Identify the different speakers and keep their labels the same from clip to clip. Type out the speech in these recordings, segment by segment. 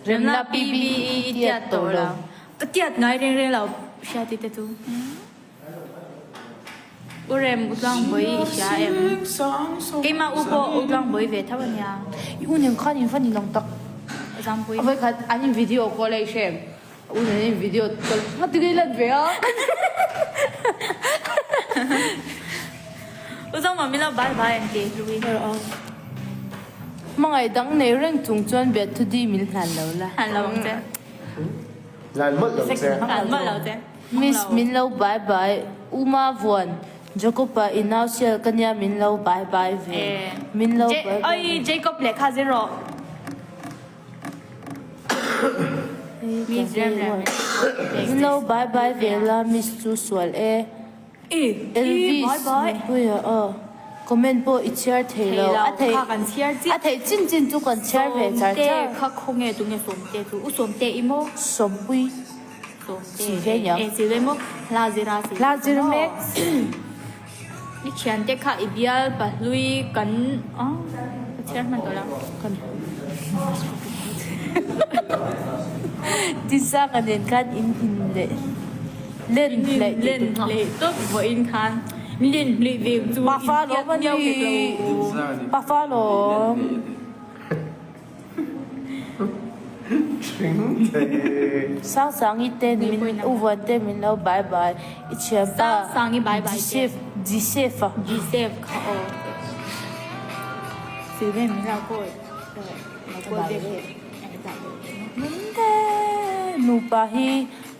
Speaker 1: Remna PBE i tiat tawh lo.
Speaker 2: Ka tiat ngai reng reng lo hriati te chu. U Rem u Tlangbawi i hria em? Keimah u pawh u Tlangbawi ve tho a nia.
Speaker 1: I u nen khan in va ni lang tak.
Speaker 2: Zangpui.
Speaker 1: Vawikhat an in video call a i hre em? U nen in video call nghat tingei lan ve a.
Speaker 2: U Zangmah min lo bye bye an ti hlui.
Speaker 1: Hmangaih dang nei reng chung chuan biahthu di min hlan lo la.
Speaker 2: Hlan lo ang che.
Speaker 3: Hlan mawlh lo che.
Speaker 2: Hlan mawlh lo che.
Speaker 1: Miss min lo bye bye U Ma Vuan Jacob-a i nau sial ka nia min lo bye bye ve min lo bye bye.
Speaker 2: Oi Jacob lehkha zir rawh. Miss rem rem.
Speaker 1: Min lo bye bye ve la miss chu sual e. Elvis Nunpuia aw comment pawh i chhiar thei lo a theih a theih chin chin chu kan chhiar ve char char.
Speaker 2: Sawmte kha khawnge tunge Sawmte chu u Sawmte i maw?
Speaker 1: Sawmpui
Speaker 2: Sawmte
Speaker 1: si ve niang.
Speaker 2: E si ve maw hla zira si
Speaker 1: Hla zir mek.
Speaker 2: I thiante kha i bial pahlui kan a ka chhiar hman tawh lo.
Speaker 1: Kan Tisanga nen khan in in leh. Len hlei tih
Speaker 2: Len hlei tawp vawiin khan len hlei ve chu
Speaker 1: Pafa lawm a ni. Pafa lawm. Sangsangi ten min u vuan te min lo bye bye i thiam pa
Speaker 2: Sangsangi bye bye te.
Speaker 1: Jisef a.
Speaker 2: Jisef kha aw. Silve min lo kawi lo kawi bek teh.
Speaker 1: Nupa hi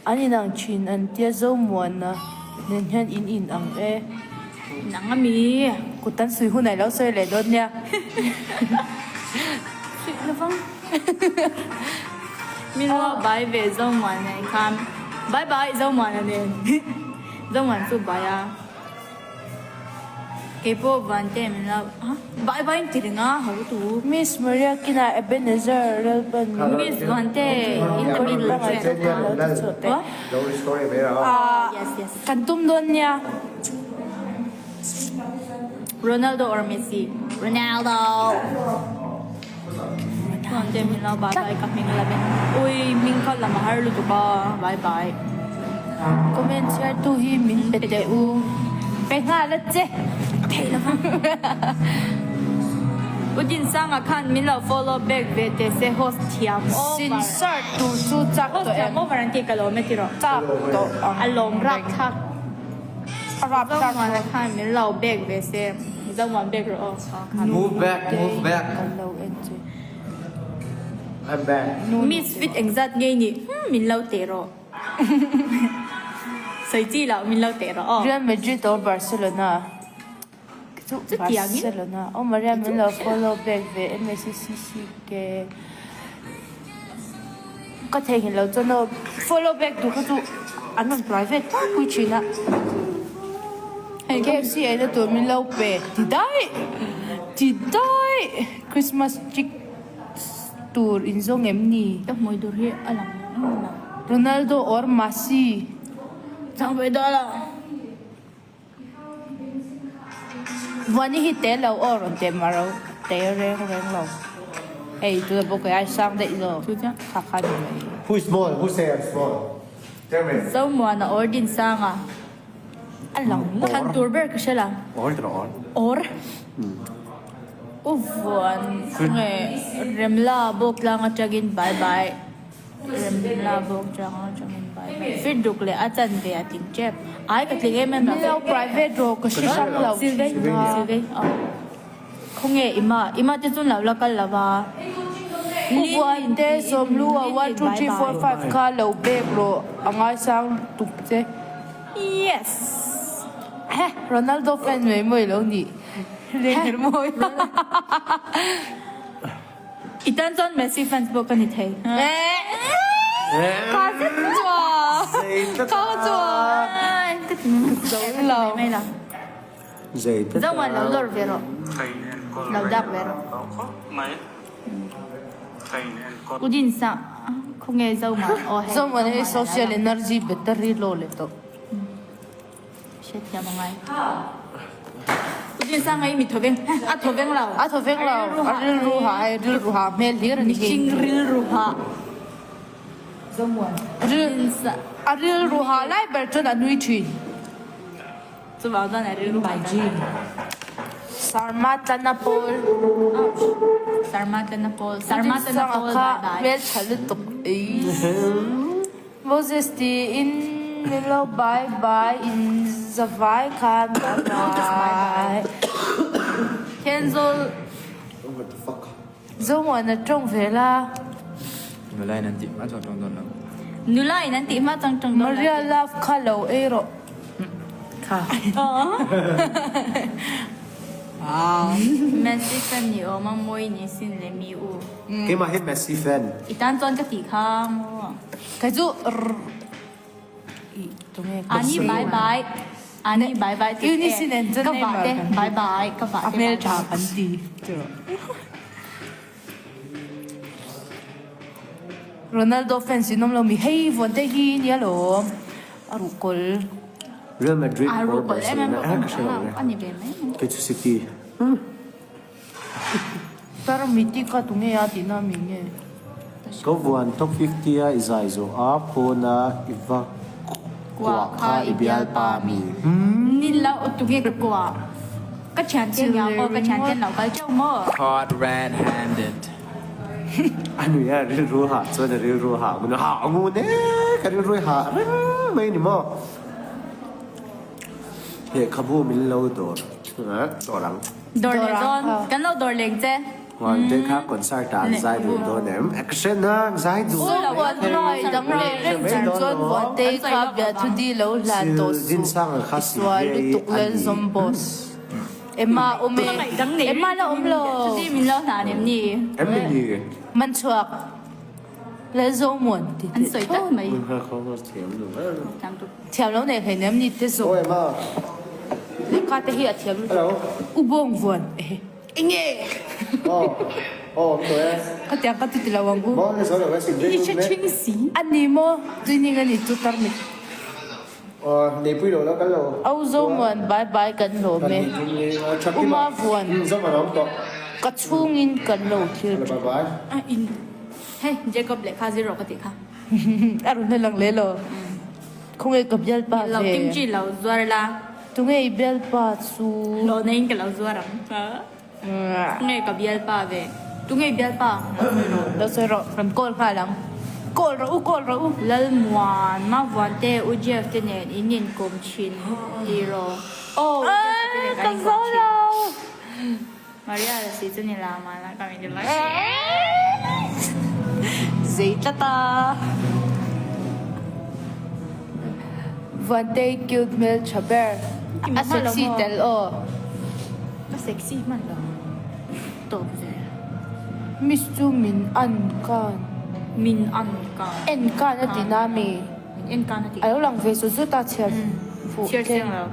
Speaker 1: An inang thin an tia Zomuana nen hian in in ang e.
Speaker 2: Nang a mi.
Speaker 1: Kut an sui hunah i lo sawi leh dawn nia.
Speaker 2: Suih lovang. Min lo bai ve Zomuana nen khan. Bye bye Zomuana nen. Zomuana chu bai a. Keipawh van te min lo ha bye bye in ti reng a ho tu.
Speaker 1: Miss Maria kinah Ebenezer Relban min
Speaker 2: Miss Vante in the middle chuan
Speaker 1: Kan tum dawn nia.
Speaker 2: Ronaldo or Messi Ronaldo Vante min lo bye bye ka hming la min ui hming kha lam a har lutuk a bye bye.
Speaker 1: Comment chhiar tu hi min pe teh u. Pe nghal a che.
Speaker 2: Thei lo vang. U Dinsanga khan min lo follow back ve teh se host thiam over.
Speaker 1: Sinsar tur chu chak tawh em.
Speaker 2: Host thiam over an tih ka lawm e tiraw.
Speaker 1: Chak tawh ang.
Speaker 2: A lawm rap thlak.
Speaker 1: A rap thlak.
Speaker 2: Zomuana khan min lo back ve se. Zomuan back rawh aw.
Speaker 4: Move back, move back.
Speaker 1: Kan lo en che.
Speaker 3: I'm back.
Speaker 2: Miss fit engzat ngei nih hmm min lo teh rawh. Sawi chi loh min lo teh rawh aw.
Speaker 1: Real Madrid or Barcelona? Chu Barcelona. Aw Maria min lo follow back ve MACCCK. Ka theihnghilh lo chuan aw follow back tur kha chu an rawn private tlangpui thin a. Hei KFC eina tur min lo pe ti daih ti daih Christmas chick tur in zawng em ni?
Speaker 2: Ka hmui dur hi a lang em lo.
Speaker 1: Ronaldo or Messi?
Speaker 2: Chang ve dawn lo.
Speaker 1: Vuani hi te lo aw rawn teh mah ro te reng reng lo. Hei tuna pawh kei ai sang daih zawk kha kha ni mai.
Speaker 3: Who is small? Who say I'm small? Tell me.
Speaker 2: Zomuana or Dinsanga.
Speaker 1: A lang lo.
Speaker 2: Thlan tur ber ka hre la.
Speaker 4: Or tih or.
Speaker 2: Or. U Vuan nge Remla bawk tlang atangin bye bye. Remla bawk tlang atangin bye bye. Fit duk leh a chan ve a tling tep. Ai ka tling em em lo.
Speaker 1: Milo private rawh ka hre hrang lo.
Speaker 2: Silvei Silvei aw. Khawnge Ima Ima te chu lo la kal lo va.
Speaker 1: U Vuan te Sawmlu a one two three four five kha lo bek rawh a ngaisang tuk che.
Speaker 2: Yes.
Speaker 1: Heh Ronaldo fan mai mawi lo nih leh mawi.
Speaker 2: I tan chuan Messi fans pawh ka ni thei.
Speaker 1: Ka zet chua. Ka chua.
Speaker 2: Zo lo. Zo man lo lawr ve rawh. Lo dak ve rawh. U din sa khawnge zo man aw hei.
Speaker 1: Zo man hi social energy battery low leh tawh.
Speaker 2: Hriatthiam a ngai. U din sa ngai mi thaw veng a thaw veng lo.
Speaker 1: A thaw veng lo. A rilru hah hei rilru hah hmel hlir a ni hi.
Speaker 2: Mihring rilru hah.
Speaker 1: A rilru ha lai ber chuan a nui thin.
Speaker 2: Chuvang chuan a rilru ha lai.
Speaker 1: Sarma tlana pawl.
Speaker 2: Ouch. Sarma tlana pawl. Sarma tlana pawl bye bye.
Speaker 1: Hmeltha lutuk ei. Moses tiin min lo bye bye in zavai khan bye bye.
Speaker 2: Thenzawl.
Speaker 1: Zomuana tawng ve la.
Speaker 4: Nula in an tih hma chuan tawng dawn lo.
Speaker 2: Nula in an tih hma chuan tawng dawn lo.
Speaker 1: Maria love kha lo ei rawh. Kha.
Speaker 2: Messi fan ni awm a mawi ni sin le mi u.
Speaker 3: Keimah hi Messi fan.
Speaker 2: I tan chuan ka tih kha maw.
Speaker 1: Kei chu rrr i tunge ka
Speaker 2: Ani bye bye Ani bye bye ti
Speaker 1: Eunice nen chuan
Speaker 2: ka vah te bye bye ka vah te
Speaker 1: a hmeltha kan ti tiraw. Ronaldo fans in awm lo mi hei vawn te hi nia lawm a ruhkawl.
Speaker 3: Real Madrid or Barcelona eh ka hre lo le. Kei chu City.
Speaker 1: Tar miti kha tunge a tihna mi nge?
Speaker 3: Ka vuan top 50 a i zai zawh a pawn a i va kuah kha i bial pa mi.
Speaker 2: Ni lo tunge ka kuah ka thian te nia maw ka thian ten lo kal teuh maw.
Speaker 4: Caught red handed.
Speaker 3: A nui a rilru hah chuan a rilru hah ngun a hah ngun e ka rilru hi hah reng mai ni maw. Lehkhabu min lo dawr dawr ang.
Speaker 2: Dawr leh dawn. Kan lo dawr leng che.
Speaker 3: Huan te kha concert ah an zai duh dawn em? Action a an zai duh.
Speaker 1: Saw huan hnuai dang leh reng chung chuan huan te kha biathudi lo hlan tawh suh. I sual lutuk Lalzawm boss. Emma awm e. Emma la awm lo.
Speaker 2: Chuti min lo hlan em ni?
Speaker 3: Em ni?
Speaker 1: Man chhuak. Lalzawmuan ti
Speaker 2: An sawi tlat mai.
Speaker 1: Thiam lo nei hleinem em ni te zawng. Lehkha te hi a thiam lutuk. U bawng vuan ehe. Enge? Ka tiang ka ti lo ang u. A ni maw? Tuining a ni chu tarmit. Au Zomuan bye bye kan hlawm e. U Mavuan ka chhungin kan lo thlir thin.
Speaker 2: Hei Jacob lehkha zir rawh ka tih kha.
Speaker 1: A rawn hre lang leh lo. Khawnge ka bialpa ve.
Speaker 2: Lo kimchi lo zuar la.
Speaker 1: Tunge i bialpa chu.
Speaker 2: Hlawh neiin ka lo zuar ang. Tunge ka bialpa ve. Tunge i bialpa? Lo sawi rawh.
Speaker 1: Lo sawi rawh. Rawn call nghal ang. Call rawh u call rawh u.
Speaker 2: Lalmuan, Mavuante, U Jeff te nen in inkawm thin tih rawh. Aw U Jeff te nen kan inkawm thin. Maria la si chu ni la mahla ka min ti mai.
Speaker 1: Zei tlat a. Vantei cute hmel tha ber. A sexy tel aw.
Speaker 2: Ka sexy hman lo tawp ve.
Speaker 1: Miss chu min an kan.
Speaker 2: Min an kan.
Speaker 1: En kan a ti na mi.
Speaker 2: Min en kan a ti.
Speaker 1: A lo lang ve zut zut a chhiar fuh
Speaker 2: Chhiar chiang lo.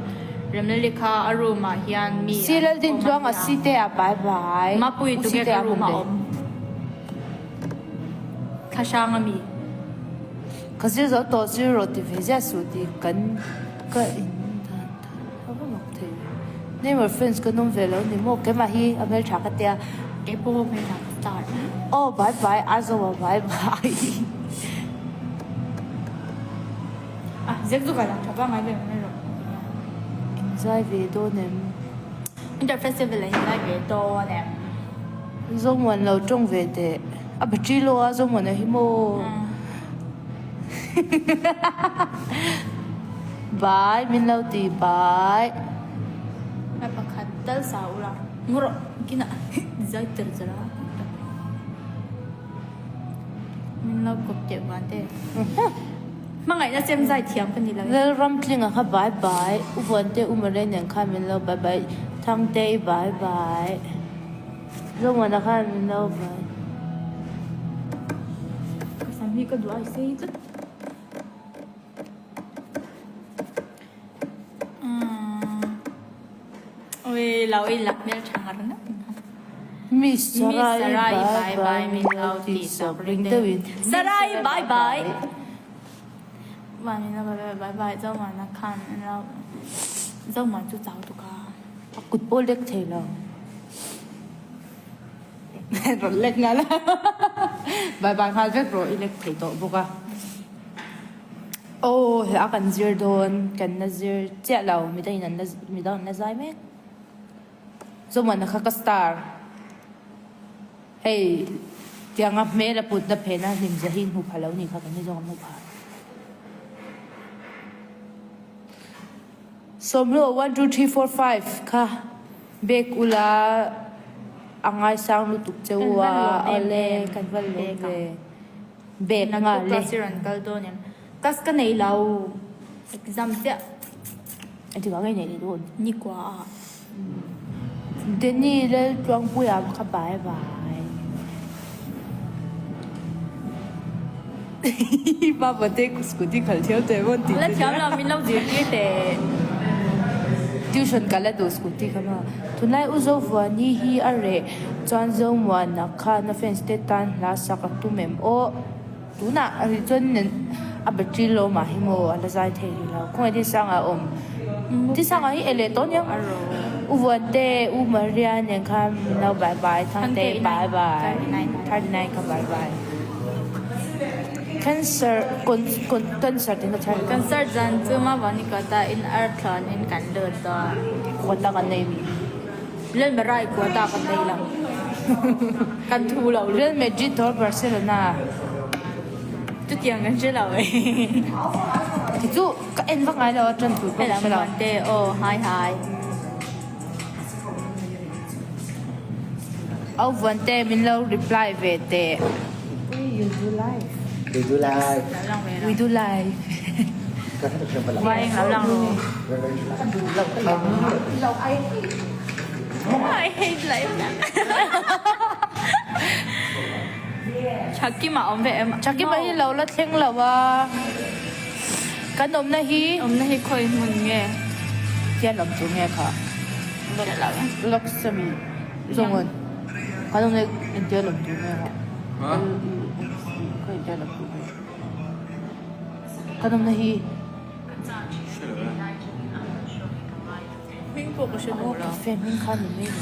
Speaker 2: Remlali kha a room ah hian mi
Speaker 1: Si Laldin tluang a si te ah bai bai.
Speaker 2: Mapui tu nge ka room ah awm. Thla hrang a mi.
Speaker 1: Ka zir zo tawh zir rawh ti ve ziah suh tih kan ka in dan dan a va mak thei ve. Neymar fans kan awm ve lo ni maw keimah hi a hmeltha ka tia.
Speaker 2: Keipawh hmeltha ka star.
Speaker 1: Aw bai bai a zo a bai bai.
Speaker 2: A zek chu ka lang tha pangai ve mai rawh.
Speaker 1: Inzai ve dawn em?
Speaker 2: Inter festival ah inzai ve dawn em?
Speaker 1: Zomuan lo tawng ve teh. A battery low a Zomuan a hi maw? Bye min lo ti bye.
Speaker 2: A pakhat tal sa ula. Ngu rawh kinah zai tel zel a. Min lo kawp teh van te. Hmangaihna chem zai thiam ka ni lo e.
Speaker 1: Lalramtlinga kha bye bye. U Vuante U Mare nen khan min lo bye bye. Thangtei bye bye. Zomuana khan min lo bye.
Speaker 2: Ka sam hi ka duh ai sei tlat. Ui lo i lak hmel tha ngar ngar ang.
Speaker 1: Miss Sarai bye bye min lo tih sak ring deuhin.
Speaker 2: Sarai bye bye. Van min lo bye bye bye bye Zomuana khan min lo Zomuan chu chau tuk a.
Speaker 1: A kut pawh lek thei lo. Rawn lek nghal a. Bye bye nghal vek rawh i lek thei tawh bawk a. Aw hla kan zir dawn kan la zir chiah lo midang in an la midang an la zai mek. Zawmuana kha ka star. Hei tianga hmel a putna phena hlimzia hi hmu pha lo ni kha kan ni zawng an hmu pha. Sawmhlawh one two three four five kha bek ula a ngaisang lutuk che u a awle kan va lawm ve bek nga le.
Speaker 2: Class i rawn kal dawn em? Class ka nei lo exam chiah.
Speaker 1: Engtikah nge nei leh dawn?
Speaker 2: Nikua ah.
Speaker 1: Danny Laltluangpuia kha bye bye. Papa te scooty khalh thiam teh maw tih
Speaker 2: La thiam lo min lo zirtir teh.
Speaker 1: Tuition ka la duh scooty kha maw. Tunlai U Zovuani hi a reh chuan Zomuana khan a fans te tan hla sak a tum em aw. Tunah a ri chuan a battery low mah hi maw a la zai thei rih lo. Khawngaih Tisanga a awm. Tisanga hi e leh tawh nia. U Vuante, U Maria nen khan min lo bye bye. Thangte bye bye. 39 kha bye bye. Cancer cancer tih kha chhan.
Speaker 2: Cancer zan chu Mavani kawta in ar thlawn in kan lut dawn.
Speaker 1: Kawta kan nei mi.
Speaker 2: Real Madrid quota kan nei lo. Kan thu lo.
Speaker 1: Real Madrid or Barcelona?
Speaker 2: Chutiang kan hre lo e.
Speaker 1: Ti chu ka en vak ngai lo a tan tur pawh ka hre lo.
Speaker 2: Te aw hi hi.
Speaker 1: Au vuan te min lo reply ve teh. You do live.
Speaker 3: We do live.
Speaker 1: We do live.
Speaker 2: Vai ngam lang ro. I hate life. Thakima awm ve em?
Speaker 1: Thakima hi lo la thleng lo a. Kan awmna hi.
Speaker 2: Awmna hi khawi hmun nge?
Speaker 1: Hian awm tur nge kha? Luxury Zongun. Kan awmna hi engtia lawm tur nge kha? Khawi engtia lawm tur nge? Kan awmna hi.
Speaker 2: Hming pawh ka hre duh lo.
Speaker 1: Cafe hming kha ni mai lo.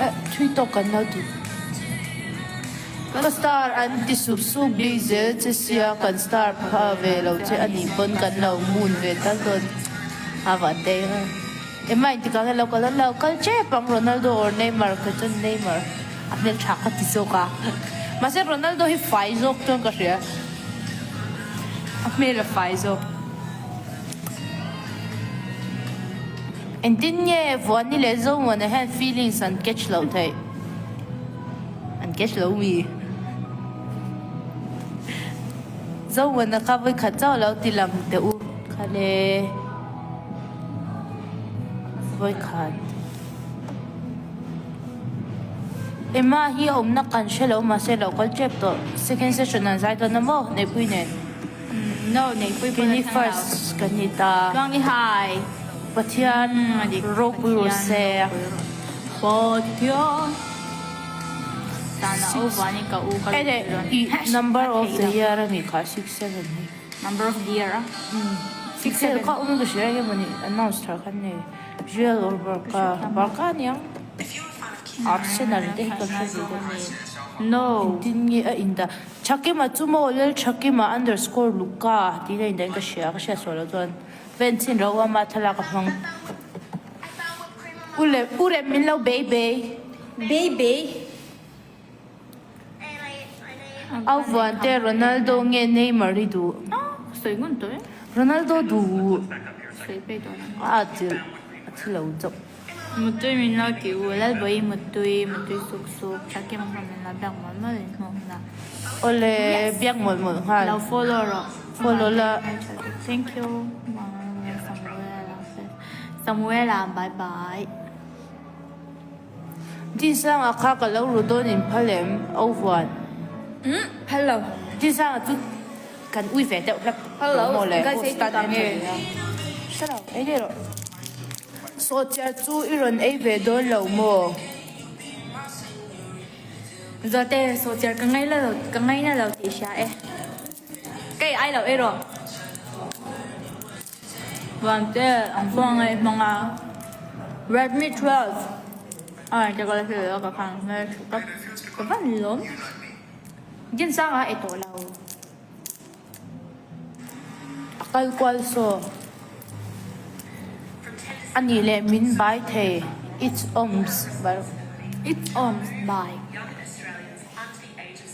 Speaker 1: Eh thui tawk kan lo ti. Ka star an ti sup sup bik zel che sia kan star pha ve lo che a nih pawn kan lo mun ve tal dawn a van dei reng. Emma intikah hian lo kal a lo kal tep ang Ronaldo or Neymar ka chuan Neymar a hmeltha ka ti zawk a mahse Ronaldo hi fai zawk chuan ka hria a hmel a fai zawk. Engtin nge Vuani leh Zomuana hian feelings an catch loh theih? An catch lo mi? Zomuana kha vawikhat chauh lo ti lang teh u kha le vawikhat. Emma hi a awmna kan hre lo mahse lo kal tep tawh. Second session an zai dawn a maw Neihpui nen?
Speaker 2: No, Neihpui pawn a
Speaker 1: Kini
Speaker 2: thleng lo.
Speaker 1: first kan ni ta.
Speaker 2: Tluangi hi.
Speaker 1: Pathian ropui rawh se.
Speaker 2: Pathian tana u vanin ka u ka
Speaker 1: Ene i number of the year a nih kha 67 hi.
Speaker 2: Number of the year a.
Speaker 1: 67 kha awm ka hria enge mawni announce thar khan nei Real or Barca Barca aniang Arsenal te hi ka hre ve deuh.
Speaker 2: No.
Speaker 1: Engtin nge a indah Thakima chu maw Lalthakima underscore Luka tiin a indah in ka hria ka hriat sual loh chuan Fencing ro ama thlalak a hmang. U le u rem min lo bei bei.
Speaker 2: Bei bei.
Speaker 1: Au vuan te Ronaldo nge Neymar hi duh.
Speaker 2: Sawi ngun tawh e.
Speaker 1: Ronaldo duh.
Speaker 2: Sawi pei dawn ang.
Speaker 1: A chilh a thi lo chauh.
Speaker 2: Mutui min lo ti u Lalbawi mutui mutui suk suk Thakim kha min lo biak mawlh mawlh in hmuh hunah.
Speaker 1: Awle biak mawlh mawlh nghal.
Speaker 2: Lo follow rawh.
Speaker 1: Follow la.
Speaker 2: Thank you Samuela bye bye.
Speaker 1: Dinsanga kha ka lo ru dawn in phal em au vuan.
Speaker 2: Umm phal lo.
Speaker 1: Dinsanga chu kan ui ve deuh hlek
Speaker 2: Phal lo
Speaker 1: maw le
Speaker 2: guys ei
Speaker 1: stan
Speaker 2: tak nge.
Speaker 1: Hre lo ei daih rawh. Sawhchiar chu i rawn ei ve dawn lo maw?
Speaker 2: Zawhte sawhchiar ka ngaih lo ka ngaihna lo tih hria e. Ka ei ai lo ei rawh. Vante ang pawh a ngaih hmang a. Redmi 12 ai te ka la hre lo a ka khan hmel tha tak ka van lawm. Dinsanga ei tawh lo.
Speaker 1: kal kual saw. A nih leh min bai thei. It's awms bai.
Speaker 2: It's awms bai.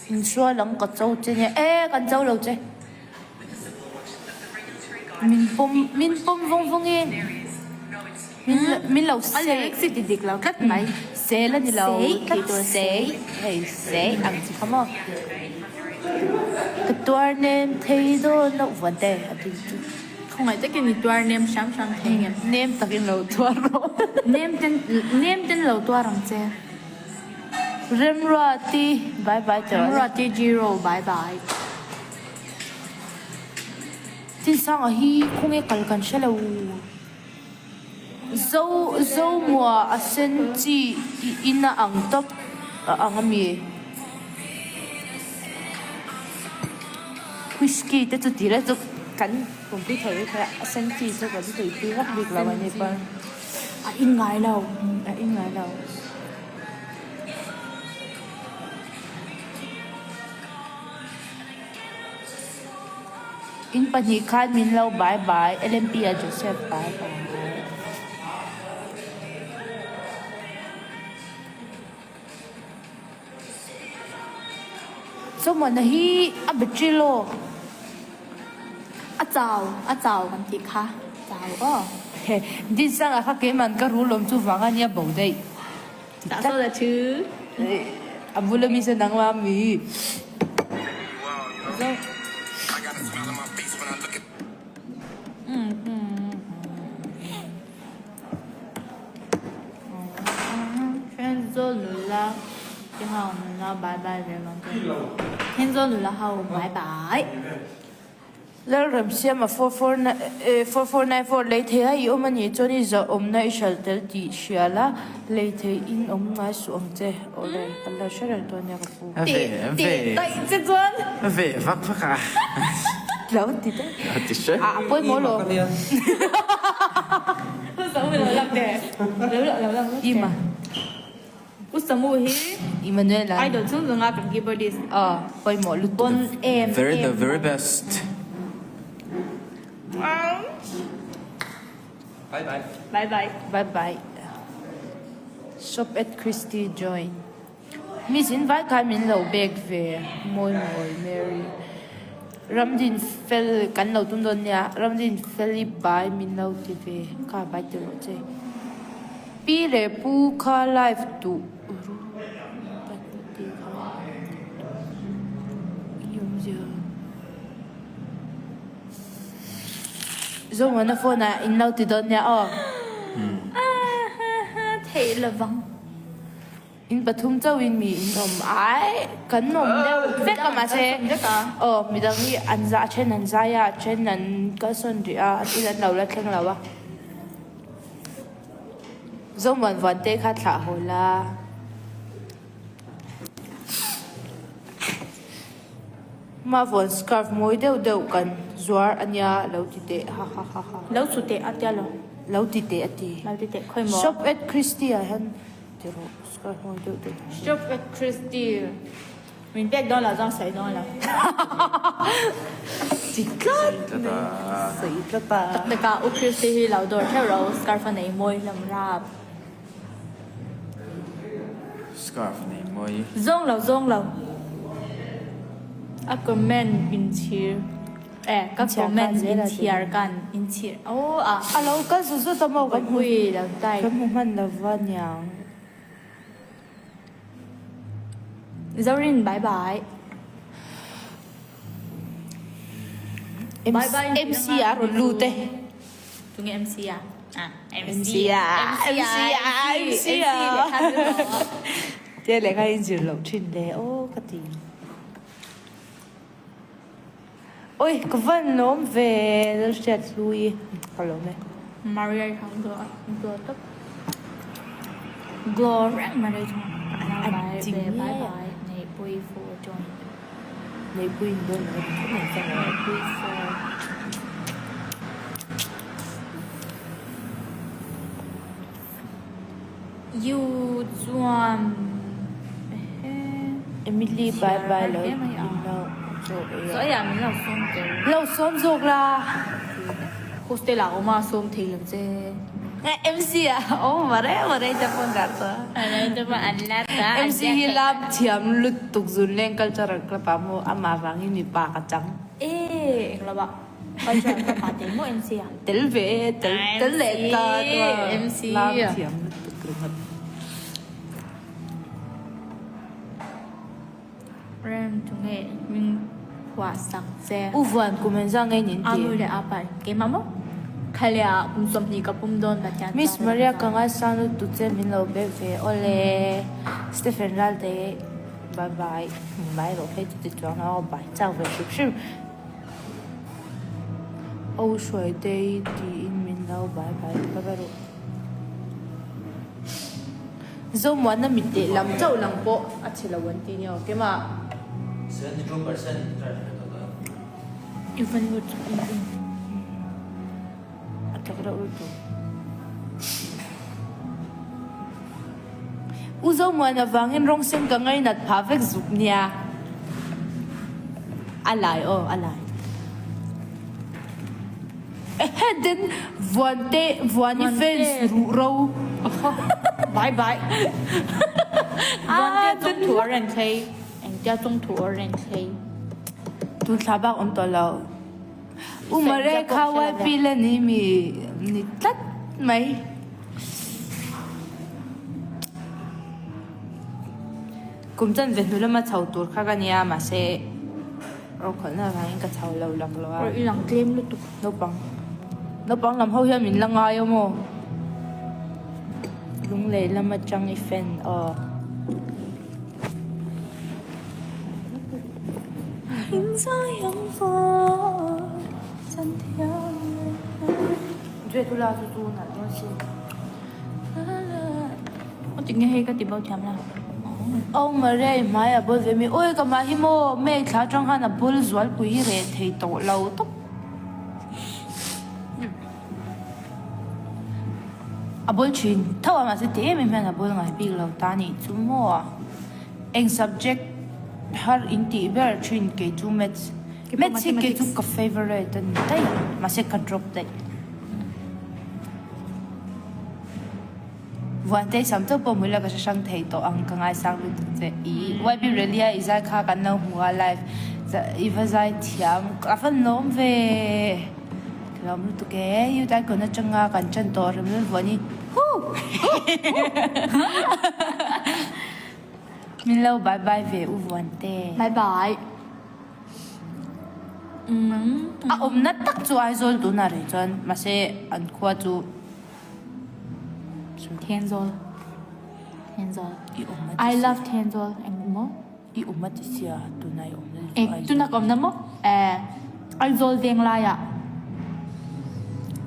Speaker 1: Insual ang ka cho che nia. E kan cho lo che. Min pawm min pawm vawng vawng i min min lo
Speaker 2: A lyrics hi ti dik lo tlat mai.
Speaker 1: Sel a ni lo
Speaker 2: Sei
Speaker 1: tlat
Speaker 2: tih tur
Speaker 1: sei hei sei ang chi kha maw. Ka tuar nem thei dawn loh vuan te a ti chu.
Speaker 2: Khawngaih takin i tuar nem hram hram thei ngem.
Speaker 1: Nem takin lo tuar rawh.
Speaker 2: Nem ten nem ten lo tuar ang che.
Speaker 1: Remruati bye bye teh rawh.
Speaker 2: Remruati Giro bye bye.
Speaker 1: Tinsanga hi khawnge kal kan hre lo. Zo Zomua a sen chi i in a ang tawp a ang a mi. Whisky te chu tih leh chu kan computer hi kha a sen chi chu kan tuipui vak bik lo a ni pawn.
Speaker 2: A in ngai lo.
Speaker 1: A in ngai lo. In pahnih khan min lo bye bye LMP ah Joseph bye bye. Chawmawna hi a battery low.
Speaker 2: A chau a chau kan tih kha chau aw.
Speaker 1: Dinsanga kha keiman ka rul awm chu vang a nia bo daih.
Speaker 2: Tah saw la chu.
Speaker 1: A bula mi sawn nangma mi.
Speaker 2: Thenzawl nula te ho nula bye bye ve mang te. Thenzawl nula ho bye bye.
Speaker 1: Lalramsiama 4494 lei thei a i awm a nih chuan i zahawmna i hralh tel tih hria la, lei thei in awm ngai suh ang che. Awle, ka la hre reng dawn nia ka pu.
Speaker 4: Ve ve.
Speaker 2: Daih che chuan.
Speaker 4: Ve vak vak a.
Speaker 1: Lo ti daih.
Speaker 4: A ti hre.
Speaker 1: A pawimawh lo. Ima.
Speaker 2: U Samu hi
Speaker 1: Emmanuel an
Speaker 2: Idol chung zunga kan keyboardist.
Speaker 1: Aw pawimawh lutuk.
Speaker 2: Bon em
Speaker 4: Very the
Speaker 2: em
Speaker 4: very
Speaker 2: mai.
Speaker 4: best. Bye bye.
Speaker 2: Bye bye.
Speaker 1: Bye bye. Shop at Christy join. Miss in vai khan min lo bek ve mawi mawi Mary. Ramdin fel kan lo tum dawn nia Ramdin fel i bai min lo ti ve kha bai ti rawh che. Pi leh pu kha live duh ru kan ti kha i awmzia. Zawngwana phone ah in lo ti dawn nia aw.
Speaker 2: Theih lovang.
Speaker 1: In pathum chauhin mi in awm ai kan awm deuh vek a mahse aw midang hi an za a then an zai a a then an kalsawn rih a a thil an lo la thleng lo a. Zomuan vuan te kha thlah haw la. Ma vawn scarf mawi deuh deuh kan zuar a nia lo ti teh ha ha ha ha.
Speaker 2: Lo chu teh a tia lo.
Speaker 1: Lo ti teh a ti.
Speaker 2: Lo ti teh khawi maw.
Speaker 1: Shop at Christy ah hian ti rawh scarf mawi deuh deuh.
Speaker 2: Shop at Christy. Min pek dawn lo zawng sawi dawn lo.
Speaker 1: Chi tlat mai. Sawi tlat a.
Speaker 2: Tak tak a U Christy hi lo dawr theuh ro scarf a nei mawi hlawm rap.
Speaker 4: Scarf nei mawi.
Speaker 2: Zawng lo zawng lo. A comment in chhir eh ka comment in chhiar kan in chhir aw a.
Speaker 1: A lo kal zut zut a maw kan hmu kan hmu hman lova niang.
Speaker 2: Zorin bye bye. Bye bye.
Speaker 1: MC a rawn lut e.
Speaker 2: Tunge MC a? Ah,
Speaker 1: MC a. MC a. MC a. Tia lehkha in zir loh thin le aw ka ti. Oi ka van lawm ve Lalhriat Hlui ka lawm e.
Speaker 2: Maria i thang glow glow tawp glow reng Maria i thang
Speaker 1: A ching
Speaker 2: bye
Speaker 1: nge.
Speaker 2: bye Neihpui for join.
Speaker 1: Neihpui in dawn lo ka nei ta lo.
Speaker 2: Neihpui for. You chuan ehe.
Speaker 1: Emily bye bye lo in lo. Chaw ei a.
Speaker 2: Chaw ei ah min lo sawm tel.
Speaker 1: Lo sawm zawk la.
Speaker 2: Hostel ah awm a sawm thei lo che.
Speaker 1: MC ah awm va reng va reng te pawn dah chuan. MC hi lam thiam lutuk zunleng cultural club ah maw amah vangin mipa ka chang.
Speaker 2: E eng lo ah cultural club ah tel maw MC ah.
Speaker 1: Tel ve e tel tel leh ta lam thiam lutuk ringawt.
Speaker 2: Rem tu nge min phuah sak che.
Speaker 1: U Vuan kum en zang ngei nin ti.
Speaker 2: A nu leh a pa in keimah maw? Khalia ah kum 20 ka pum dawn Pathian
Speaker 1: Miss Maria ka ngaisang lutuk che min lo be ve awle Stephen Ralte bye bye mai rawh phei chu ti chuang lo a bye chak ve hrim hrim O Hruaitei tiin min lo bye bye bye bye rawh. Zomuanna mit leh lam chauh lang pawh a chhe lo an ti nia aw kema.
Speaker 4: 72% charge ve tawh dawn.
Speaker 2: I van lut chu in in.
Speaker 1: A tlak reuh lutuk. U Zomuana vangin rawng sen ka ngainat phah vek zuk nia. A lai aw a lai. Ehe den Vuante Vuani fans ruh ro.
Speaker 2: Bye bye. Vuante chung thu a reng thlei. Engtia chung thu a reng thlei.
Speaker 1: Tun thla bak awm tawh lo. U Mare kha YP la ni mi ni tlat mai. Kum chan ve hnu lama chho tur kha ka nia mahse rokhawlhna avangin ka chho lo lak lo a.
Speaker 2: I lang tlem lutuk.
Speaker 1: Naupang naupang lam ho hian min la ngai a maw? Lunglei lam atang i fan aw. Duet ula chu chu nalh dawn si.
Speaker 2: Aw tinge hei ka ti bo thiam la.
Speaker 1: Aw Maria i hmai a bul ve mi. Ui ka mah hi maw May thla atang khan a bul zualpui hi reh thei tawh lo tawp. A bul thin tho a mahse ti em em hian a bul ngai bik lo ta nih chu maw. Eng subject har in tih ber thin kei chu maths. Maths hi kei chu ka favourite a ni daih a mahse ka drop daih. Vuantei sam chauh pawh hmui la ka hre hrang thei tawh ang ka ngaisang lutuk che. I YB Rally a i zai kha kan lo hmu a live i va zai thiam a va lawm ve ka lawm lutuk e youth icon atanga kan chan tawh rem rem vuan hi huu min lo bye bye ve u Vuante.
Speaker 2: Bye bye.
Speaker 1: A awmna tak chu Aizawl tunah rih chuan mahse an khua chu.
Speaker 2: Thenzawl Thenzawl
Speaker 1: I awm a
Speaker 2: I
Speaker 1: ti
Speaker 2: love
Speaker 1: sia.
Speaker 2: Thenzawl eng maw?
Speaker 1: I awm a ti sia tuna i awm na chu
Speaker 2: Eng
Speaker 1: Aizawl.
Speaker 2: tuna ka awm na maw? Eh Aizawl veng laiah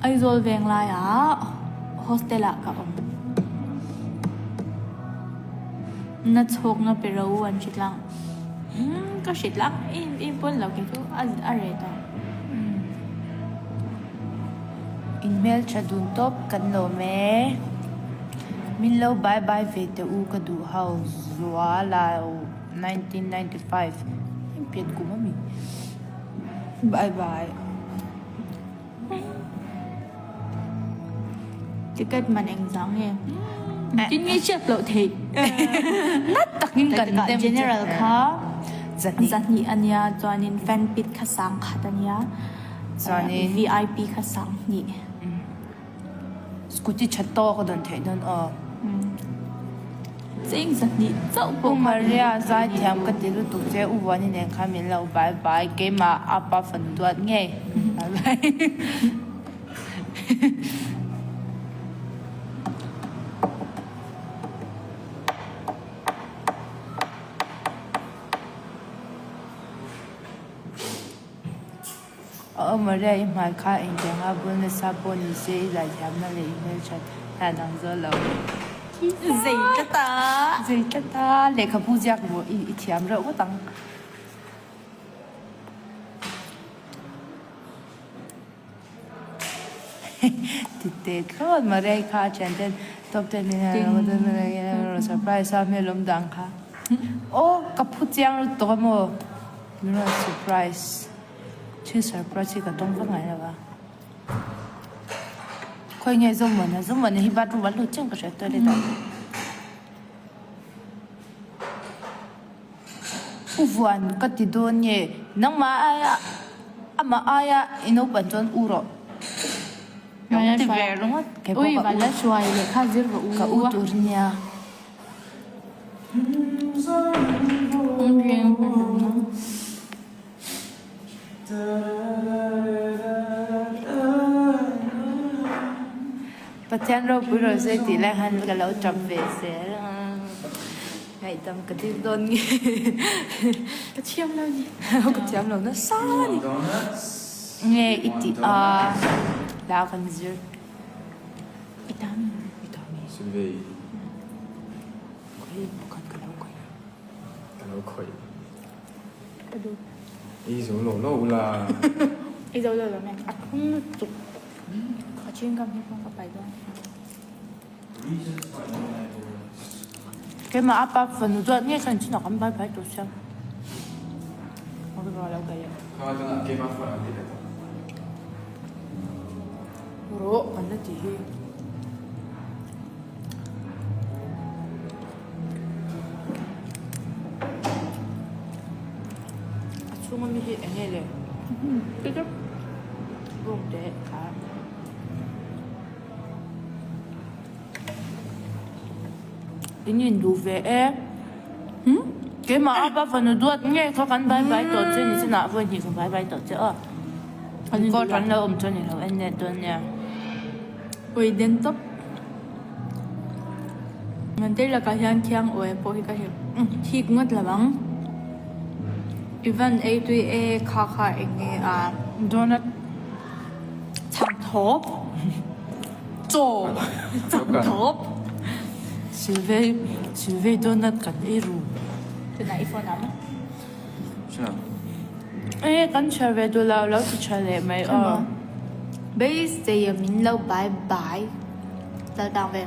Speaker 2: Aizawl veng laiah hostel ah ka awm. Na chhawkna pe ro an hre tlang. Umm ka hre tlang em em pawn lo kei chu a a reh tawh.
Speaker 1: In hmeltha dun tawp kan lawm e. Min lo bye bye ve teh u ka duh ho Zuala 1995 in pian kum ami bye bye.
Speaker 2: Ticket man eng zang nge? Tin nge hriat loh theih.
Speaker 1: Nat takin kan dem
Speaker 2: General kha zahnih ania chuanin fan pit kha sang khat ania.
Speaker 1: Chuanin
Speaker 2: VIP kha sang hnih.
Speaker 1: Scooty tha tawk a dawn theih dawn aw.
Speaker 2: Cheng zahnih chauh pawh
Speaker 1: U Maria zaithiam ka ti lutuk che U Vuani nen khan min lo bye bye keimah apa fanu duat ngei bye bye. Aw Maria i hmai kha engtiang a bul nasa pawh ni se i zaithiamna leh i hmelthat hna dang zawh lo.
Speaker 2: Zei tlat a!
Speaker 1: Zei tlat a! Lehkhabu ziak maw i thiam reuh ngawt ang. Ti teh thlawt Maria i kha a thian ten top ten in a rawn surprise a hmelawm dang kha. Aw ka phu chiang lutuk a maw. Min rawn surprise. Thil surprise hi ka dawng vak ngai lo va. Khawi nge Zomuana? Zomuana hi bathroom a lut chiang ka hria toilet ah. U Vuan ka ti dawn nge nangmah aia amah aia i naupan chuan u rawh. Ka ti ve ringawt kei pawh ka u. Ka u tur nia. Pathian ropui rawn sawi tih lai khan ka lo tap ve zel a, ngaihdam ka dil dawn nge
Speaker 2: Ka thiam lo ni.
Speaker 1: Ka thiam lo nasa a ni. Nge i tih a, hla kan zir.
Speaker 2: I ta mi.
Speaker 1: I ta mi.
Speaker 5: Silvei.
Speaker 1: Khawi pakhat ka lo khawih.
Speaker 5: Ka lo khawih.
Speaker 2: Ka duh.
Speaker 5: Ei zo lo lo ula.
Speaker 2: Ei zo lo lo mai. A thlum lutuk. A chewing gum hi pawh ka pai dawn.
Speaker 1: Keimah a pa fanu duat ngei khan chinah kan bai bai tawh sia.
Speaker 5: Kha tunah keimah phone an ti leh tawh.
Speaker 1: Rawh kan la ti hi. A chhunga mi hi eng nge le? Bawng te kha. In induh ve e. Keimah a pa fanu duat nge kha kan bai bai tawh che ni chinah vawi hnih ka bai bai tawh che aw. Record an lo awm chuan i lo en leh dawn nia.
Speaker 2: Ui den tawp. Mantir lakah hian thiang uai pawh hi ka hre thik ngawt lo ang. Ivan ei tui e kha kha eng nge a.
Speaker 1: Donut.
Speaker 2: Chhang thawp. Chaw. Chhang thawp.
Speaker 1: Silvei Silvei donut kan ei ru.
Speaker 2: Tunah i phone ah maw?
Speaker 1: E kan chhiar ve duh lo lo ti tha leh mai aw.
Speaker 2: Beisei a min lo bye bye tal tang ve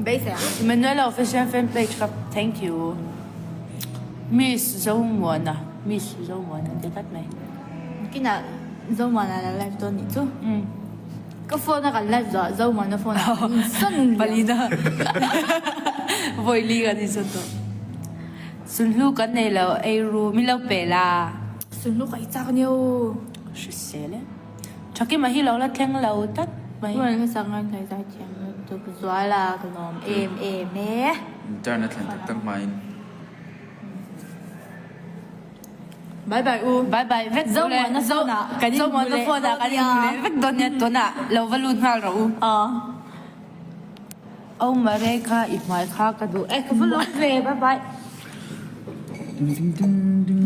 Speaker 2: beisei ang.
Speaker 1: Emmanuel official fan page ka thank you Miss Zomuana Miss Zomuana ti tlat mai.
Speaker 2: Kinah Zomuana la live dawn nih chu. Ka phone a kan live zawh ah Zomuana phone ah kan insawn liam.
Speaker 1: Palina vawi li kan insawn tawh. Sunhlu kan nei lo, ei ru min lo pe la.
Speaker 2: Sunhlu ka i chak nia u.
Speaker 1: Hrisel e. Thakima hi lo la thleng lo tlat mai.
Speaker 2: Huan hmasa ngai hnai zai thiam lutuk zuala ka lawm em em e.
Speaker 5: Intern a thlen tak tak hmain.
Speaker 2: Bye bye u.
Speaker 1: Bye bye vek
Speaker 2: Zomuana phone ah kan in hmu leh
Speaker 1: Zomuana phone ah kan in hmu leh vek dawn nia tunah lo va lut nghal rawh u.
Speaker 2: Aw.
Speaker 1: Aw mare kha i hmai kha ka duh e ka va lawm ve bye bye.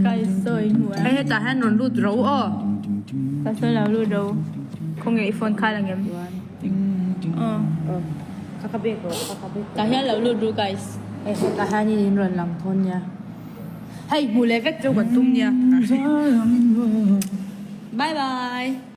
Speaker 2: Ka i sawi hmu a.
Speaker 1: Hei hetah hian rawn lut ro aw.
Speaker 2: Ka sawi lo lut ro. Khawnge i phone kha la ngem. Aw.
Speaker 1: Ka ka bek rawh ka ka bek.
Speaker 2: Tah hian lo lut ru guys.
Speaker 1: Hei hetah hian in rawn lang thawn nia. Hei hmuh leh vek chu kan tum nia.
Speaker 2: Bye bye.